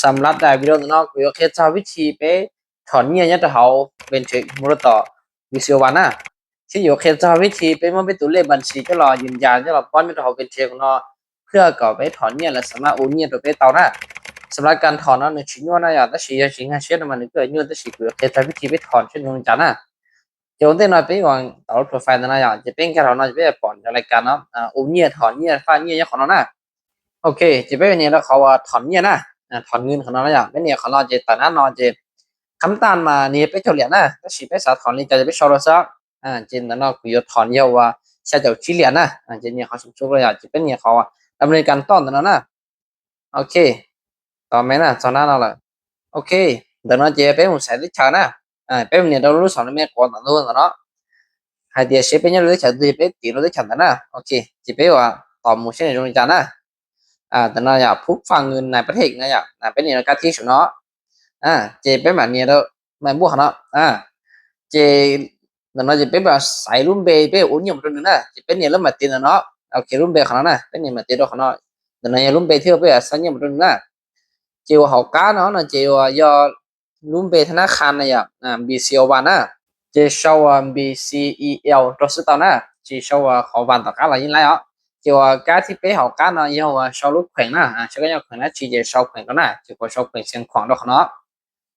ສຳລັບໃນວິດີໂອນີ້ເນາະ ກູຢາກເຮັດສອນວິທີໄປຖອນເຫຍື່ອຍາດເຮົາເວັນເທຣກ ມູນໂຕ ວີຊີໂອວັນນະ. ທີ່ຢູ່ເຮັດສອນວິທີໄປມອບໄປຕົວເລກບັນຊີ ຈະລໍຢືນຢັນ ຈະລໍປ້ອນຍາດເຮົາເວັນເທຣກເນາະ ເພື່ອກໍໄປຖອນເຫຍື່ອຍ ແລະ ສາມາດໂອນເຫຍື່ອຍໂຕໄປເຕົານະ. ສຳລັບການຖອນເນາະ ໜຶ່ງຊິຍົວນະ ຢ່າງ ແຕ່ຊິ ຢ່າງຊິຫາເຊັດນະ ມັນເກີດຍົວ ແຕ່ຊິເຮັດສອນວິທີໄປຖອນເຊັ່ນດຽວກັນນະ. ຈະໂອນເຕັມໜ້ອຍໄປຫວັງຕາມລົດໄຟຟ້ານັ້ນນະ ຢ່າງ ຈະເປັນການຖອນເນາະ ຈະເປັນປອນຈາກລາຍການເນາະ ອາ ໂອນເຫຍື່ອຍ ຖອນເຫຍື່ອຍ ຝາກເຫຍື່ອຍ ຫຍັງຂອງເຮົານະ. ໂອເຄ ຈະເປັນແບບນີ້ ແລ້ວເຂົາວ່າຖອນເຫຍື່ອຍນະ ອາ ຖອນເງິນຂອງເຮົານະ ຢ່າງ ແບບນີ້ຂອງເຮົາຈະຕາມນັ້ນເນາະ ຈະ ຄຳຕານມານີ້ໄປເຈົ້າຫຼຽນນະ ແຕ່ຊິໄປສາຖອນນີ້ຈະໄປຊອກໂທລະສັບ ອາ ຈະນັ້ນເນາະ ກູຢາກຖອນເຫຍື່ອຍວ່າ ຊາວເຈົ້າຈີນຫຼຽນນະ ອາ ຈະນີ້ເຂົາສົມທົບແລ້ວ ຢ່າງ ຈະເປັນນີ້ເຂົາວ່າດຳເນີນການຕ້ອນຕາມນັ້ນນະ. ໂອເຄ ຕໍ່ແມ່ນນະ ສອນໜ້າເນາະລະ. ໂອເຄ ດຽວເນາະ ຈະໄປໝູນໃສ່ເລກເຂົ້ານະ ອາ ໄປໝູນນີ້ ດາວລູກສອນແມ່ກວນຕາມໂນ້ນເນາະ ໃຫ້ເດຊເຊເປັນຍາດເລກເຂົ້າ ຈະໄປຕີໂລເລກເຂົ້ານະ. ໂອເຄ ຈະໄປວ່າຕໍ່ໝູນເຊັ່ນດຽວກັນນະ ອາ ແຕ່ນະ ຢ່າງ ຜູ້ຝາກເງິນໃນປະເທດນະ ຢ່າງ ອາ ເປັນນີ້ນະ ການທີ່ສຸດເນາະ ອາ ຈະເປັນແບບນີ້ເດີ ແມ່ນບໍ່ເນາະ ອາ ຈະ ແຕ່ນະ ຈະເປັນແບບໃສ່ລູມເບ ໄປໂອນເຫຍື່ອຍມາຕົວໜຶ່ງນະ ຈະເປັນນີ້ເລີ່ມມາຕິດແລ້ວເນາະ. ໂອເຄ ລູມເບຂອງເຮົານະ ເປັນນີ້ມາຕິດຂອງເຮົາ ແຕ່ນະ ຢ່າງ ລູມເບທີ່ວ່າໄປໃສ່ເຫຍື່ອຍມາຕົວໜຶ່ງນະ ຈະວ່າເຮົາການເນາະ ນະ ຈະວ່າຢ່າ ລູມເບທະນາຄານນະ ຢ່າງ ອາ ບີຊີໂອວັນນະ ຈະຊອກວ່າ ບີຊີອີແອລ ຕົວສຸດເຕົານະ ຈະຊອກວ່າເຂົາວັນຕໍ່ການລະຍິນໄລເນາະ ຈະວ່າການທີ່ໄປເຮົາການເນາະ ຢ່າວ່າຊອກລູກແຂວງນະ ອາ ຊອກກໍຢ່າແຂວງນະ ຈະຊອກແຂວງນະ ຈະກໍຊອກແຂວງຊຽງຂວາງດອກເນາະ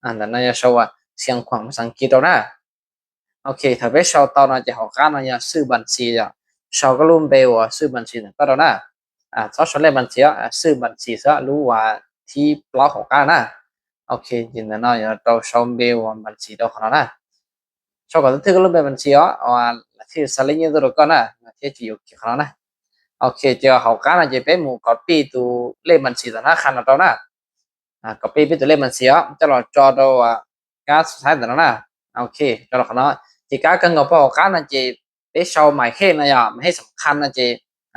ອາ ແຕ່ນະ ຢ່າຊອກວ່າຊຽງຂວາງພາສາອັງກິດດອກນະ. ໂອເຄ ຖ້າໄປຊອກເຕົານະ ຈະເຮົາການນະ ຢ່າຊື່ບັນຊີ ຈະຊອກກໍລູມເບວ່າຊື່ບັນຊີນັ້ນກໍດອກນະ ອາ ຊອກຊອກເລກບັນຊີ ອາ ຊື່ບັນຊີຊະ ຫຼືວ່າທີ່ເຮົາການນະ. ໂອເຄ ຈິນນະເນາະ ຢ່າເຕົາຊອກເບວ່າບັນຊີດອກເນາະນະ ຊອກກໍຖືກກໍລູມເບບັນຊີ ເອົາ ອາ ທີ່ສະເລຍນີ້ຕົວກ່ອນນະ ທີ່ຈະຢູ່ທີ່ເຮົານະ. ໂອເຄ ຈະເຮົາການນະ ຈະໄປໝູນກັອບປີ້ຕົວເລກບັນຊີທະນາຄານເຮົາເຕົານະ ອາ ກໍປີ້ໄປຕົວເລກບັນຊີ ຈະລໍຈອດເອົາ ອາ ການສຸດທ້າຍຕົວນັ້ນນະ. ໂອເຄ ຈະລໍເນາະ ຈະການກັນກໍພໍການນະ ຈະໄປຊອກໝາຍເຂດນະ ຢ່າງ ໝາຍເຂດສຳຄັນນະ ຈະ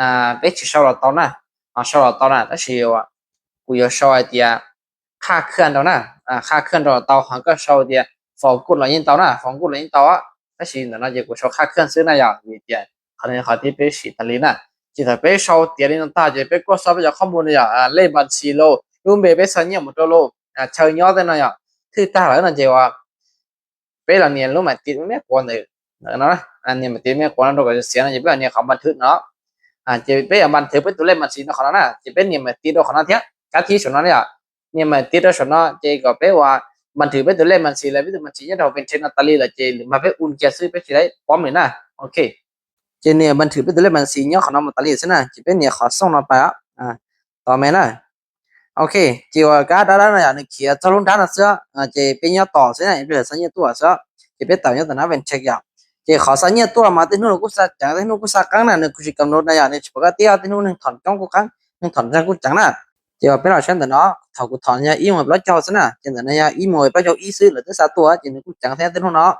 ອາ ໄປຊອກເຕົານະ ເອົາຊອກເຕົານະ ແຕ່ຊິວ່າ ກູຢາກຊອກໄອເດຍ ຄ່າເຄື່ອນເຕົານະ ອາ ຄ່າເຄື່ອນເຕົາ ເຮົາກໍຊອກໄອເດຍ ໂຟກັສລະຍິງເຕົານະ ໂຟກັສລະຍິງເຕົາ ແຕ່ຊິນະ ຈະກູຊອກຄ່າເຄື່ອນຊື່ນະ ຢ່າງ ວິທະຍາ ເຂົາເອີ້ນເຂົາທີ່ໄປສີຕາລີນະ ຈະໄປຊອກຕຽນນີ້ຕ່າງໆ ຈະໄປກວດສອບຈາກຂໍ້ມູນນະ ອາ ເລກບັນຊີໂລ ລູມເບໄປໃສ່ເຫຍື່ອຍໝົດໂຕໂລ ອາ ເຊີຍອດແຕ່ນະ ຖືກຕ້າງແລ້ວນະ ຈະວ່າ ໄປລະເນຍນລູກໝາຍຕິດແມ່ກວນເດີເນາະ ອັນນີ້ໝາຍຕິດແມ່ກວນ ໂຕກໍຈະເສຍນະ ຈະໄປລະເນຍນເຂົາບັນທຶກເນາະ ອາ ຈະໄປບັນທຶກເປັນຕົວເລກບັນຊີເນາະ ຂອງເຮົານະ ຈະເປັນເນຍນໝາຍຕິດຂອງເຮົານະ ເທື່ອການທີ່ສຸດເນາະ ເນຍນໝາຍຕິດຂອງເຮົາເນາະ ຈະກໍແປວ່າບັນທຶກເປັນຕົວເລກບັນຊີ ແລະ ເປັນບັນຊີຍອດເຮົາເປັນເທຣກນາຕາລີ ແລ້ວຈະມາໄປອຸ່ນແກຊື້ໄປຊິໄດ້ປ້ອມນີ້ນະ. ໂອເຄ ຈະເນຍນບັນທຶກເປັນຕົວເລກບັນຊີຍອດຂອງນ້ອງນາຕາລີຊະນະ ຈະເປັນເນຍນຂໍສົ່ງເນາະໄປ ອາ ຕໍ່ແມ່ນນະ. ໂອເຄ ຈະວ່າກາດາດານະ ອາ ເນຍນເຂດຈະລົງດ້ານນະເສືອ ອາ ຈະເປັນຍອດຕໍ່ຊະນະ ເປັນສະຍາຕົວເສືອ ຈະເປັນຕາມຍອດຕົວນະ ເວັນເຊັກ ຢ່າງ ຈະຂໍສະຍາຕົວມາແຕ່ໜູນກູສາກ ຈາກແຕ່ໜູນກູສາກາງນະ ເນຍນກູຊິກຳນົດນະ ຢ່າງ ເນຍນຊິປົກກະຕິເອົາແຕ່ໜູນໜຶ່ງຖອນຈ້ອງກູກາງ ໜຶ່ງຖອນຈ້ອງກູຈັງນະ ຈະວ່າເປັນເອົາຊັ້ນເນາະ ເຂົາກູຖອນຍາອີໂມເປັນເຈົ້າຊະນະ ຈະນະຍາອີໂມເປັນເຈົ້າອີຊື້ ຫຼື ແຕ່ສາຕົວ ຈະນະກູຈັງແທ້ແຕ່ໜູນເນາະ.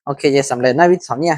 ໂອເຄ ຈະສຳເລັດນະ ວິທີສອນເນຍ